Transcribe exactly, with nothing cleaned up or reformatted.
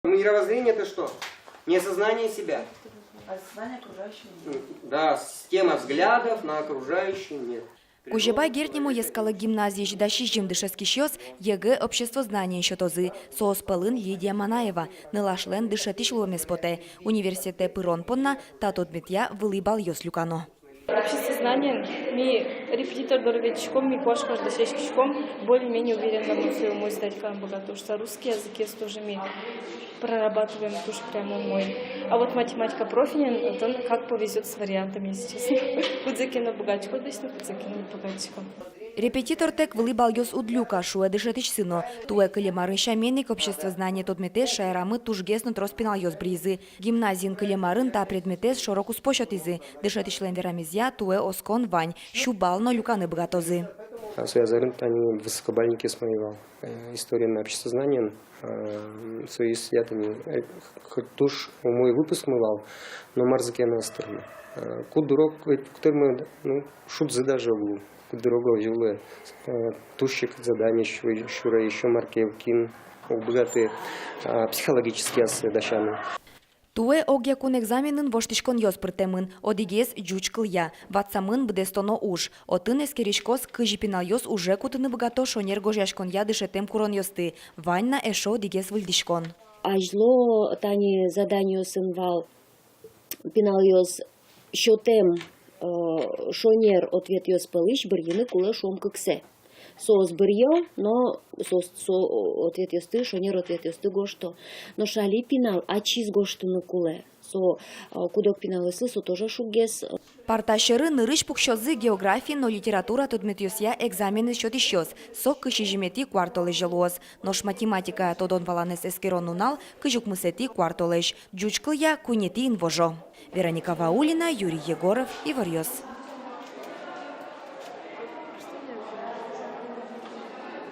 Мировоззрение — это что? Не осознание себя. Осознание окружающего мира. Да, система взглядов на окружающий мир. Кузебай Герд нимо йӧскалык гимназиысь дас сизьым дышетскисьёс ЕГЭ обществознаниен сётозы. Соос пӧлын Лидия Манаева. Нылашлэн дышетӥсь луэмез потэ. Университетэ пырон понна та тодметъя вылӥ балъёс люкано. Обществознаниен ми репетитор доры ветлӥськом, ми куашкаш дасяськиськом, более-менее уверенно мон сое умой сдать карыны быгато, что русский языкез тоже ми прорабатываем туж прямо умой. А вот математика профилен, отын как повезёт с вариантами, если честно. Кудзэ ке но быгатӥсько дасьтыны, кудзэ ке но уг быгатӥськы. Репетитортэк вылӥ балъёс уд люка, шуэ дышетӥсьсы но. Туэ кылем арын сямен ик обществознание тодметэз шаерамы тужгес но трос пиналъёс быръизы. Гимназиын кылем арын та предметэз шоро-куспо сётӥзы. Дышетӥсьлэн верамезъя, туэ оскон вань, сю балл но люканы быгатозы. А со азьын тани высокобальникез мон вал, э, историен но обществознаниен, э, соиз ятыми, э, хоть туж умой выпуск мон вал, но мар ке но ӧз тырмы. Э, куддыръя, э, куддыръя, ну, шудзы даже уг лу. Куддыръя ог лу, э, туж ик задание сю-, сюре, ещё мар ке, кин уг быгаты, а, психологически ассэ дасяны. Туэ огъя кун экзаменын воштӥськонъёс пыртэмын, одӥгез ӟуч кылъя, ватсамын быдэстоно уж. Отын эскериськоз, кызьы пиналъёс уже кутыны быгато шонер гожъяськонъя дышетэм куронъёсты. Вань на эшшо одӥгез выльдӥськон. Азьло тани заданиосын вал пиналъёс сётэм, э, шонер ответъёс пӧлысь бырйыны кулэ, шуом, кыксэ. Соос быръё, но соос, со ответъёсты, шонер ответъёсты гожто. Нош али пинал ачиз гожтыны кулэ. Со, э, куд-ог пиналъёслы со тоже шуггес. Парта сьӧры нырысь пуксёзы география но литература тодметъёсъя экзаменэз сётӥсьёс, со кызь сизьыметӥ куартолэзе луоз. Нош математикая тодон-валанэз эскерон нунал кызь укмысэтӥ куартолэзь, ӟуч кылъя куинетӥ инвожо. Вероника Ваулина, Юрий Егоров, «Иворъёс».